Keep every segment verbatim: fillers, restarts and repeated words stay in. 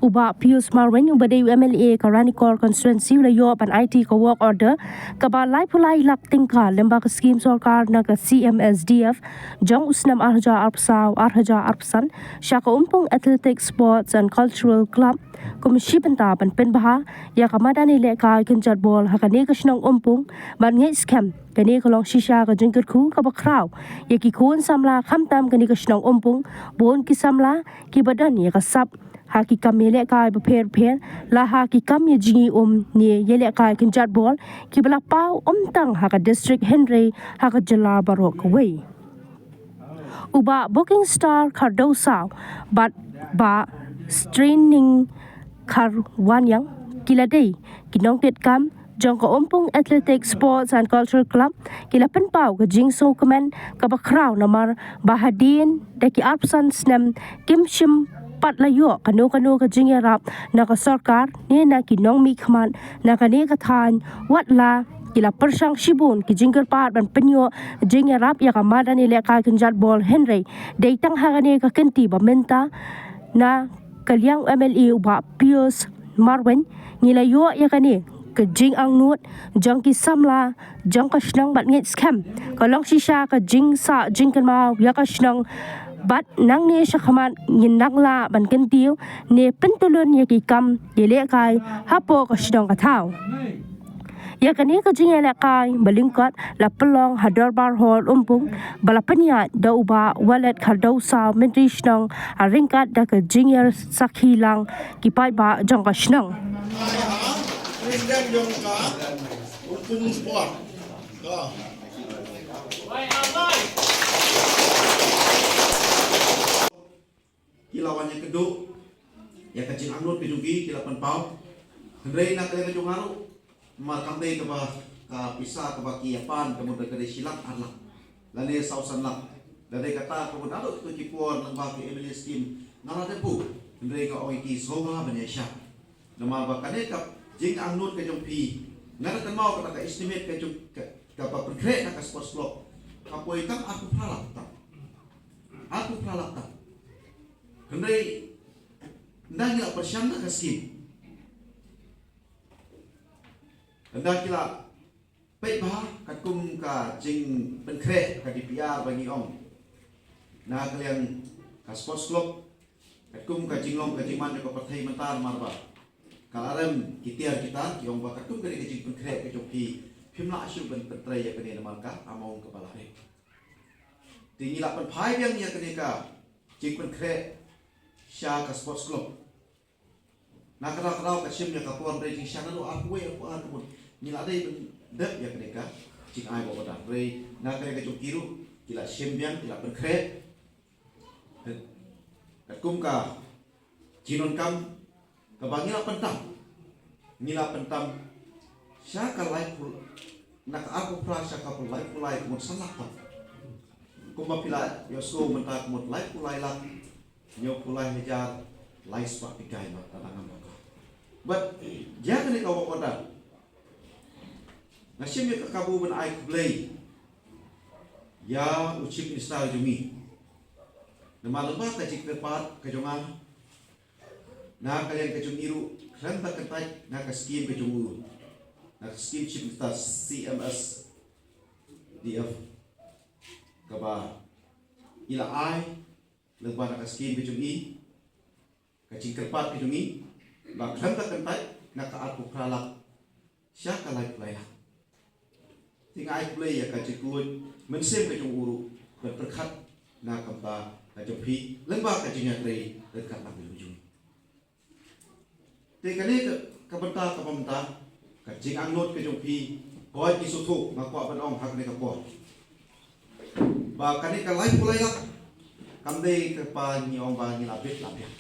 Bah Pius Marwein uba dei u M L A ka Ranikor constituency u la ïoh ban aiti ka work order kaba laiphew lai lak tyngka lyngba ka skim sorkar na ka C M S D F jong u snem ar hajar arphew saw ar hajar arphew san sha ka Umpung Athletic Sports and Cultural Club kum shi bynta ban pynbha ïa ka madan ïalehkai kynjat bol ha kane ka shnong Umpung. Ban ngeit skhem kane ka long shisha ka jingkyrkhu kaba khraw ïa ki khun samla khamtam kane ka shnong Umpung, bun ki samla kiba don ïa ka sap ha ki kam ïalehkai bapher bapher, la ha ki kam ïa jingïaum ne ïalehkai kynjat bol kiba la paw ym tang ha ka district hynrei ha ka jylla baroh kawei. U Bah Booking Star Khardosaw bad Bah Straining Kharwaniang ki la dei ki nongkitkam jong ka Umpung Athletic Sports and Cultural Club ki la pynpaw ka jingsngewkmen kaba khraw namar ba hadien da ki arphew san snem kim shym pat la ïoh kano kano ka jingïarap na ka sorkar ne na ki nongmihkhmat na kane ka thaiñ, wat la ki la pyrshang shibun ki jingkyrpad ban pynïoh jingïarap ïa ka madan ïalehkai kynjat bol hynrei dei tang ha kane ka kynti ba mynta na ka liang u M L A u Bah Pius Marwein ngi la ïoh ïa kane ka jingangnud jong ki samla jong ka shnong bad ngeit skhem ka long shisha ka jingsah jingkynmaw ïa ka shnong bad nangne shakhmat ngin nang lah ban kyntiew ne pyntylun ïa ki kam ïalehkai hapoh ka shnong ka thaw. Ïa kane ka jingïalehkai ba lyngkot la pynlong ha Dorbar Hall Umpung ba la pynïaid da u Bah Walet Khardosaw Myntri Shnong ha ryngkat da ka jingïasakhi lang ki paidbah jong ka shnong. Ki la wan ïakynduh ïa ka jingangnud ka jong ki, ki la pynpaw. Hynrei na ka liang ka jong nga ruh, namar kam dei kaba ka pisa kaba ki ïa pan ka mut da ka dei shi lak ar lak lane saw san lak. Da dei kata ka mut naduh kito ki por lyngba ki M L A scheme nga la dep buh. Hynrei nga ong ïa ki sngewbha ban ïaishah. Namar ba kane ka jingangnud ka jong phi, nga da kynmaw kata ka estimate ka jong ka, kaba pynkhreh na ka sports club ka poi tang arphew phra lak tang. Arphew phra lak tang. Hynrei ynda ngi la pyrshang da ka skim, ynda ki la peit bha katkum ka jingpynkhreh ka D P R ba ngi ong na ka liang ka sports club, katkum ka jinglong ka jingman jong ka pyrthei mynta namar ba ka la rem ki tiar ki tar, ki ong ba katkum kane ka jingpynkhreh ka jong phi, phim lah shuh ban pyntrei ïa kane namar ka amount kaba la rem. Te ngi la pynphai biang ïa kane ka jingpynkhreh sha ka sports club. Na ka daw ka daw ka shim ïa ka por hynrei jingshisha naduh arphew wei arphew ar ka mut ngi la dei ban dep ïa kane ka jingai work order. Hynrei na kane ka jong ki ruh ki la shim biang, ki la pynkhreh. Katkum ka jingdonkam kaba ngi la pyntam, ngi la pyntam sha ka laiphew, na ka arphew phra sha ka laiphew lai ka mut san lak pat. Kumba phi la ïohsngew mynta ka mut laiphew lai lak, hynñiewphew lai hajar lai spah phi kai ma ka dang ngam ka. Bad ïa kane ka work order nga shim ïa ka kabu ban ai khublei ïa u Chief Minister jong ngi. Namar lyngba ka jingkyrpad ka jong nga, na ka liang ka jong ngi ruh khlem da kyntait na ka skim ka jong u, na ka skim Chief Minister C M S D F kaba i la ai lyngba na ka skim ka jong i, ka jingkyrpad ka jong i ba khlem da kyntait na ka arphew phra lak sha ka laiphew lai lak. Te nga ai khublei ïa ka jingkylluid mynsiem ka jong u ruh ban pyrkhat na ka bynta ka jong phi lyngba ka jingïatrei ryngkat lang ka jong u. Te kane ka, ka bynta kaba mynta ka jingangnud ka jong phi, hooid ngi sngewthuh, nga kwah ban ong ha kane ka por ba kane ka laiphew lai lak kam dei kaba ngi ong ba ngi la bit la biang.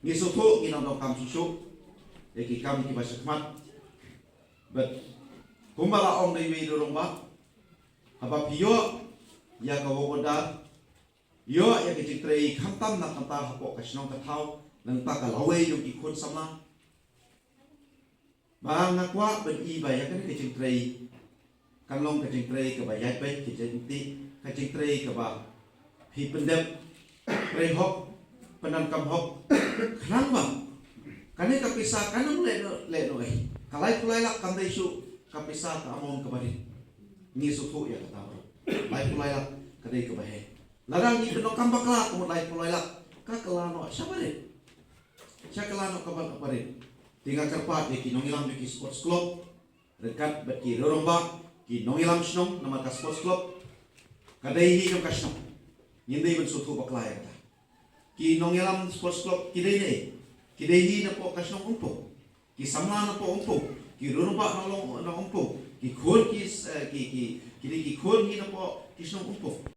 Ngi sngewthuh, ngi nongdonkam shuh shuh ïa ki kam kiba shakhmat. Bad kumba la ong da iwei i rangbah, haba phi ïoh ïa ka work order, ïoh ïa ka jingtrei khamtam na ka bynta hapoh ka shnong ka thaw, na ka bynta ka lawei jong ki khun samla. Ba nga kwah ban i ba ïa kane ka jingtrei kan long ka jingtrei kaba ïaid beit, ka jingtrei, ka jingtrei kaba phi pyndep trei hok, pyndonkam hok, khnang ba Kane ka pisa kan ym leh noh, leh noh ei. Ka laiphew lai lak kam dei shuh ka pisa, ka amount kaba rit. Ngi sngewthuh ïa kata baroh. Laiphew lai lak ka dei kaba heh. Lada ngi pyndonkam bakla ka mut laiphew lai lak, ka kylla noh sha ba rit. Sha kylla noh kaba, ba rit. Te nga kyrpad ïa ki nongïalam jong ki sports club, ryngkat bad ki rangbah, ki nongïalam shnong, namar ka sports club ka dei hi jong ka shnong. Ngin dei ban sngewthuh bakla ïa kata. Ki nongïalam sports club ki dei ne, ki dei hi napoh ka shnong Umpung. Ki samla napoh Umpung, ki rangbah na long na Umpung, ki khun ki, eh, ki, ki, ki dei ki khun hi napoh ki shnong Umpung.